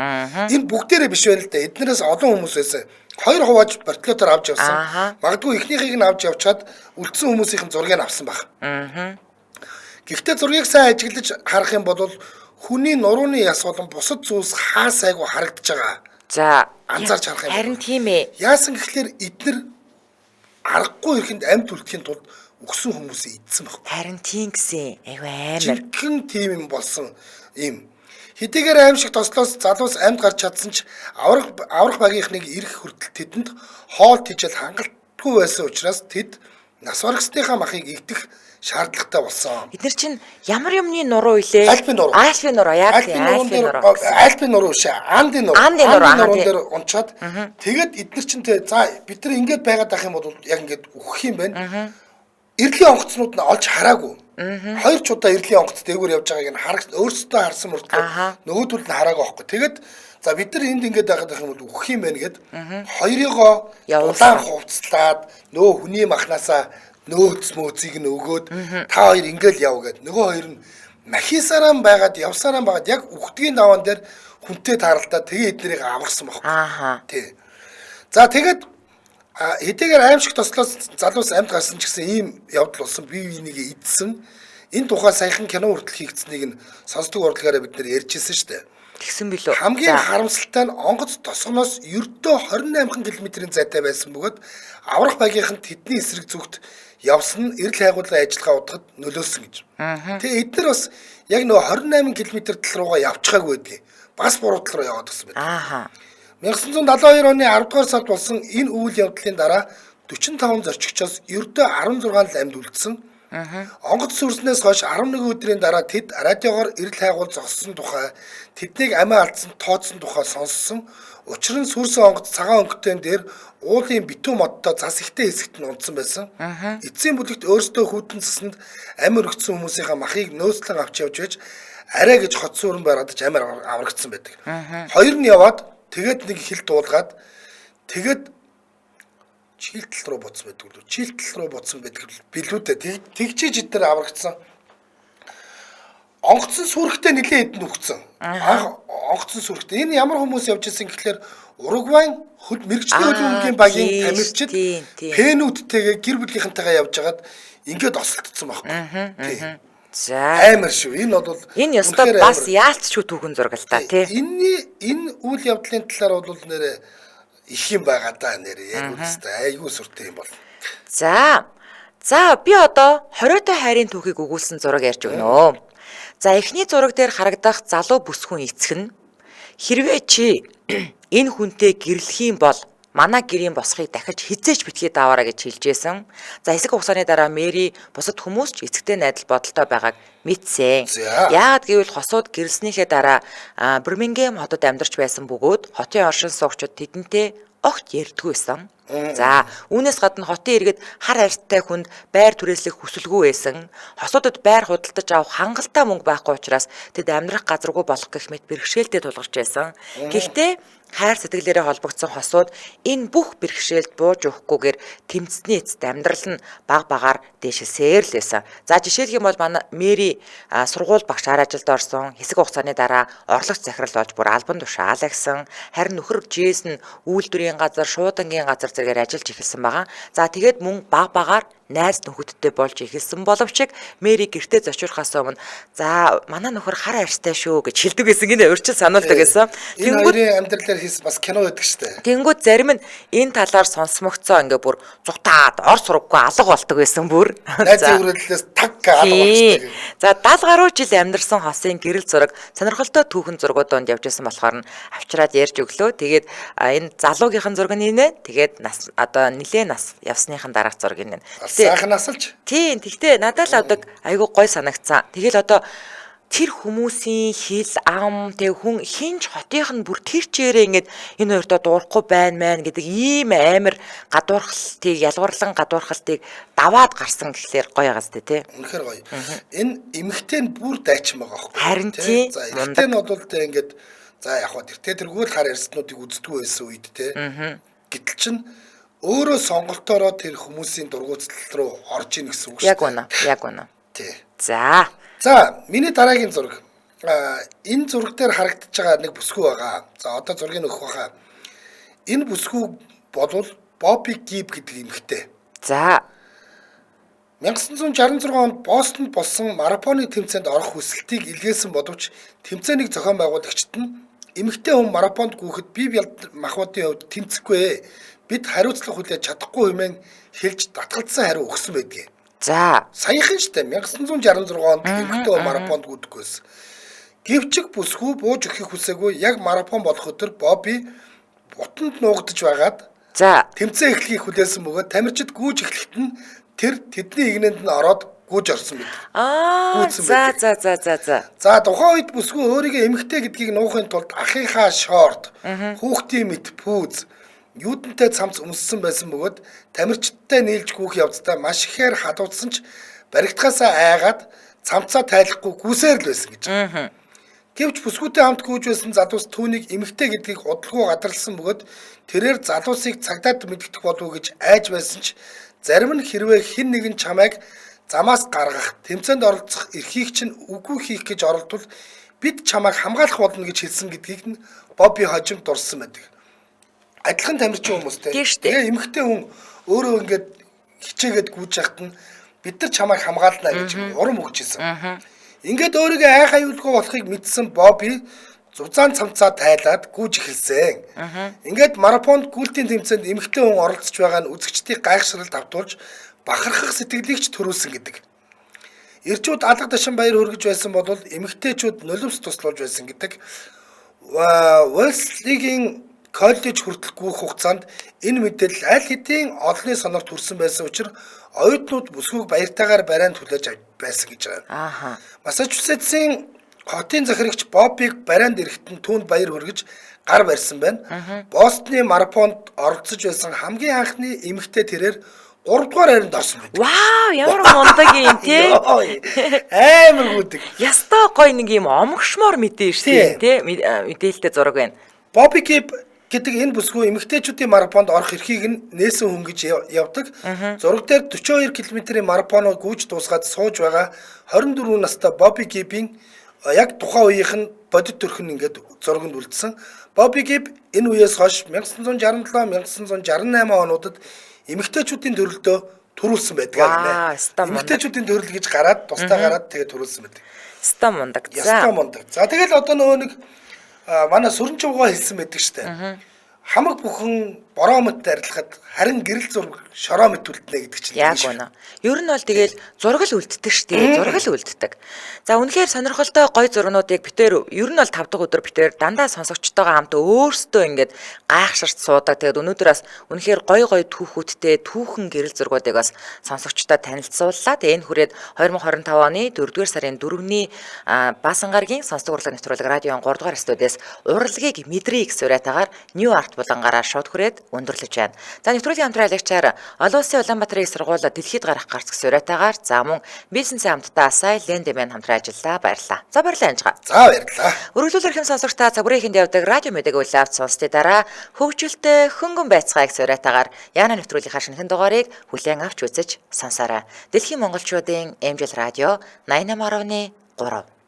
Энэ бүгдээрээ биш байна л да. Эднэрээс олон хүмүүс байсан. Хоёр хувааж вертолетоор авч явсан. Магадгүй эхнийхийг нь авч явчаад үлдсэн хүмүүсийн зургийг авсан байх. Гэхдээ зургийг сайн ажиглаж харах юм бол хүний нурууны яс болон бусад зүйлс хаа сайгүй харагдаж байгаа. За, анзаарч харах юм. Харин тийм ээ. Яасан гэхлээр эднэр Аргагүй ирэхэнд амьд үлдэхийн тулд өгсөн хүмүүсээ идсэн байхгүй. Харин тийм гэсэн. Айгүй амар. Жинхэнэ тийм юм болсон юм. Хэдийгээр аимшиг тослоос залуус амьд гарч чадсан ч аврах багийнхныг ирэх хүртэл тэдэнд хоол тижэл хангалтгүй байсан учраас тэд нас баргсныхаа махыг игдэх шаардлагатай болсон. Эднэр чинь ямар юмны нуруу илээ? Альпийн нуруу. Альпийн нуруу яг тийм Альпийн нуруу. Альпийн нуруу биш Андын нуруу. Андын нуруу нуруун дээр унчаад тэгээд эднэр чинь те за бид нар ингэж байгаад байх юм бол яг ингэж үхэх юм байна. Эрлийн онгоцнууд нь олж хараагүй. Хоёр ч удаа эрлийн онгоц дээгүүр явж байгааг нь хараг өөрсдөө харсан мөртлөө нөгөөдөл нь хараагүй байхгүй. Тэгээд за бид нар энд ингэж байгаад байх юм бол үхэх юм байна гэд хоёрыгоо улаан хувцлаад нөгөө хүний махнаасаа нөөц мөөцийг нь өгөөд та хоёр ингээл яв гэд нөгөө хоёр нь махисараа байгаад явсараа байгаад яг үхдгийн даваан дээр хүнтэй тааралдаа тэгээ эднэрийг аварсан байхгүй. Ааха. Тий. За тэгээд хэдийгээр аимшиг тослоос залуус амьд гарсан ч гэсэн ийм явдал болсон. Бие биенийг идсэн. Энэ тухай саяхан кино хүртэл хийгдсэнийг нь сонсдог урлагаараа бид нэр ярьж ирсэн шүү дээ. Тэгсэн билүү. Хамгийн харамсалтай нь онгоц тосгоноос ердөө 28 км-ийн зайтай байсан бөгөөд аврах багийнхан тэдний эсрэг зүгт явсан нь эрэл хайгуулын ажиллагаа удахад нөлөөлсөн гэж. Тэгээ эднэр бас яг нөгөө 28 км тал руугаа явчихаагүй байдгийг. Бас буруу тал руу яваад гисэн байдаг. Ааха. 1972 оны 10 дугаар сард болсон энэ үйл явдлын дараа 45 зорчигчоос ердөө 16 л амьд үлдсэн. Онгоц сүрснээс хойш 11 өдрийн дараа тэд радиогоор эрэл хайгуул зогссон тухай, тэднийг амиа алдсан тооцсон тухай сонссон. Учир нь сүрсэн онгоц цагаан өнгөтөн дээр уулын битүү модтой зас ихтэй хэсэгт нь унтсан байсан. Эцсийн бүлэгт өөрсдөө хүйтэн засанд амь өргөцсөн хүмүүсийнхаа махыг нөөцлөн авч явж байж арай гэж хот сүрэн байраад ч амиа аврагдсан байдаг. Хоёр нь яваад тэгээд нэг хил дуулгаад тэгээд чийл тал руу буцсан байдаг лүү. Чийл тал руу буцсан байдаг билүү дээ. Тэгжиж эдгээр аврагдсан. Онгоцсон сүрхтээ нэлээд хэдэн үхсэн. Анх онгоцсон сүрхтээ. Энэ ямар хүмүүс явж исэн гэхлээр Уругвайн хөл мэргэжлийн хөлбөмбөгийн багийн тамирчид пенүүдтэйгээ гэр бүлийнхэнтэйгээ явж хагаад ингээд осолдсон байхгүй. Тий. За. Амар шүү. Энэ бол энэ ёстой бас яалтчгүй түүхэн зураг л та тий. Энэ үйл явдлын талаар бол нэрээ их юм байгаа даа нэрээ. Яг үстэй айгүй сүртэй юм бол. За. За би одоо 20-той хайрын түүхийг өгүүлсэн зураг ярьж өгнө. За эхний зураг дээр харагдах залуу бүсгүн эцэг нь хэрвээ чи энэ хүнтэй гэрлэх юм бол манай гэрийн босхийг дахиж хизээч битгий даваарай гэж хэлжсэн. За хэсэг хугацааны дараа Мэри бусад хүмүүс ч эцэгтэй найдал бодолтой байгааг мэдсэн. Яагаад гэвэл хосууд гэрэлснийхээ дараа Бирмингем хотод амьдарч байсан бөгөөд хотын оршин суугчид тэдэнтэй огт ярьдгүй байсан. За үүнээс гадна хотын иргэд хар арьстай хүнд байр түрээслэх хүсэлгүй байсан. Хосуудад байр худалдаж авах хангалттай мөнгө байхгүй учраас тэд амьдрах газаргүй болох гэх мэт бэрхшээлтэй тулгарч байсан. Гэхдээ хайр сэтгэлээрээ холбогдсон хосууд энэ бүх бэрхшээлд бууж өгөхгүйгээр тэмцсэний эцэст амьдрал нь баг багаар дээшилсээр л байсан. За жишээлх юм бол манай Мэри сургууль багш ар ажилд орсон. Хэсэг хугацааны дараа орлогч захирал болж бүр албан тушаал агсан. Харин нөхөр Джейсон үйлдвэрийн газар, шуудангийн газар зэрэгээр ажиллаж эхэлсэн байгаа. За тэгээд мөн баг багаар найз нөхөдтэй болж эхэлсэн боловч Мэри гэртээ зочирхоос өмнө за манай нөхөр хар арьстай шүү гэж хэлдэг байсан гинэ урьдчил сануулдаг гэсэн. Энэ хоёрын амьдралаар хийсэн бас кино байдаг шүү дээ. Тэнгүүд зарим нь энэ талаар сонсомогцоо ингээ бүр зутаад ор сургаггүй алга болдог байсан бүр. Найзын хүрээллээс таг алга болчихдог. За 70 гаруй жил амьдарсан хосын гэрэл зураг сонирхолтой түүхэн зургууд донд явж исэн болохоор нь авчираад ярьж өглөө. Тэгээд энэ залуугийнхан зураг нь инэ. Тэгээд нас одоо нилээ нас явсныхан дараах зураг инэ. Сайхан насалж. Тийм. Тэгтээ надад л авдаг айгүй гой санагцсан. Тэгэл одоо тэр хүмүүсийн хил ам тэг хүн хинч хотынх нь бүр тэр чигээрээ ингээд энэ хоёртоо дуурахгүй байна мэн гэдэг ийм амар гадуурхалтыг ялгуурлан гадуурхалтыг даваад гарсан гэхлээр гоё газ тий. Үнэхээр гоё. Энэ эмэгтэй нь бүр дайчин байгаа байхгүй. Харин тий. За эмэгтэй нь бол тэ ингээд за яг хаа тэртээ тэргүй л хар арьснуудыг үздэггүй байсан үед тий. Гэтэл чин өөрөө сонголтоороо тэр хүмүүсийн дургуутсал руу орж ийн гэсэн үг шүү. Яг үнэ. Яг үнэ. Тий. За. За, миний дараагийн зураг. Энэ зураг дээр харагдаж байгаа нэг бүсгүй байгаа. За, одоо зургийг өгөх байхаа. Энэ бүсгүй болвол Бобби Гиб гэдэг эмэгтэй. За. 1966 онд Бостонд болсон марафоны тэмцээнд орох хүсэлтийг илгээсэн боловч тэмцээнийг зохион байгуулагчид нь эмэгтэй хүн марафонд гүйхэд бие махбодын хувьд тэмцэхгүй. Бид хариуцлага хүлээж чадахгүй хэмээн хэлж татгалзсан хариу өгсөн байдгийг. За. Саяхан штэ 1966 онд эмэгтэй хүн марафонд гүйдэхгүй байсан. Гэвч бүсгүй бууж өгөхийг хүсээгүй яг марафон болох өдөр Бобби бутанд нуугдаж байгаад За. тэмцээн эхлэхийг хүлээсэн бөгөөд тамирчид гүйж эхлэхэд нь тэр тэдний игнэнд нь ороод гүйж орсон байдаг. Аа Гүйцсэн за байдаг. за за за за. За тухайн үед бүсгүй өөрийгөө эмэгтэй гэдгийг нуухын тулд ахынхаа шорт, хүүхдийн мэт пүүз, юудэнтэй цамц өмссөн байсан бөгөөд тамирчидтай нийлж гүйх явцдаа маш ихээр халуудсан ч баригдахаасаа айгаад цамцаа тайлахгүй гүйсээр л байсан гэж. Гэвч бүсгүйтэй хамт гүйж байсан залуус түүнийг эмэгтэй гэдгийг удалгүй гадарласан бөгөөд тэрээр залуусыг цагдаад мэдэгдэх болов уу гэж айж байсан ч зарим нь хэрвээ хэн нэгэн чамайг замаас гаргах, тэмцээнд оролцох эрхийг чинь үгүй хийх гэж оролдвол бид чамайг хамгаалах болно гэж хэлсэн гэдгийг нь Бобби хожимд дурссан байдаг. Адилхан тамирчин хүмүүстэй. Тийм шүү дээ. Тэгээ эмэгтэй хүн өөрөө ингээд хичээгээд гүйж яхад нь бид нар чамайг хамгаална гэж урам өгч ирсэн. Ингээд өөрийгөө айх аюулгүй болохыг мэдсэн Бобби зузаан цамцаа тайлаад гүйж эхэлсэн. Ингээд марафонд гүйлтийн тэмцээнд эмэгтэй хүн оролцож байгаа нь үзэгчдийг гайхшралд автуулж бахархах сэтгэлийг ч төрүүлсэн гэдэг. Ирчүүд алга дашин баяр хүргэж байсан бол эмэгтэйчүүд нулимс туслуулж байсан гэдэг. Уэлслигийн коллеж хүртэл гүйх хугацаанд энэ мэдээлэл аль хэдийн олонний сонорт хүрсэн байсан учраас оюутнууд бүсгүйг баяртайгаар барайнд хүлээж авч байсан гэж байна. Ааха. Массачусетсийн хотын захирагч Боббиг барайнд ирэхэд нь түүнд баяр хүргэж гар барьсан байна. Бостны марафонд оролцож байсан хамгийн анхны эмэгтэй тэрээр 3 дугаар хайранд орсон байдаг. Вау, ямар мундаг юм те. Йой, амар гүдэг. Ястай гоё нэг юм омгшмоор мэдээ шүү дээ те. Мэдээлэлтэй зураг байна. Бобби Кип гэдэг энэ бүсгүй эмэгтэйчүүдийн марафонд орох эрхийг нь нээсэн хүн гэж явдаг. Зураг дээр 42 км-ийн марафоноо гүйж дуусгаад сууж байгаа 24 настай Бобби Кипийн яг тухайн үеийнх нь бодит төрх нь ингээд зурагт үлдсэн. Бобби Кип энэ үеэс хойш 1967, 1968 онуудад эмэгтэйчүүдийн төрөлдөө төрүүлсэн байдаг Вау, ёстой гинэ. мундаг. Эмэгтэйчүүдийн төрөл гэж гараад тусдаа гараад тэгээ төрүүлсэн байдаг. Ястай мундаг. Ястай За. мундаг. За тэгэл одоо нөгөө нэг манай сүрэн чувгаа хэлсэн байдаг штэ. Хамаг бүхэн бороо мэт арилгахад харин гэрэл зураг шороо мэт үлднэ гэдэг чинь. Яг үнэ. Ер нь бол тэгэл зураг л үлддэг шүү дээ. Зураг л үлддэг. За үнэхээр сонирхолтой гоё зургнуудыг битээр ер нь бол 5 дахь өдөр битээр дандаа сонсогчтойгоо хамт өөрсдөө ингээд гайхширч суудаг. Тэгээд өнөөдөр бас үнэхээр гоё гоё түүхүүдтэй түүхэн гэрэл зургуудыг бас сонсогчтой танилцууллаа. Тэгээд энэ хүрээд 2025 оны 4-р сарын 4-ний Баасан гарагийн сонсдог урлаг нэвтрүүлэг радион 3 дугаар студиэс урлагийг мэдрээ гэсэн уриатаагаар New Art булангаараа шууд хүрээд өндөрлөж байна. За нэвтрүүлгийн хамтран аялагчаар олон улсын Улаанбаатарын их сургууль дэлхийд гарах гарц гэсэн уриатаагаар за мөн бизнесийн хамтдаа Асай Лендэмэн хамтран ажиллалаа. Баярлалаа. За баярлалаа Анжгаа. За баярлалаа. Өргөлүүлэх хэм сонсогчдаа цаг бүрийн явдаг радио мэдээг үйл авч сонсдын дараа хөгжилтэй хөнгөн байцгаая гэсэн уриатаагаар Яна нэвтрүүлгийнхаа шинэхэн дугаарыг хүлээн авч үзэж сонсоорой. Дэлхийн монголчуудын MJL радио 88.3.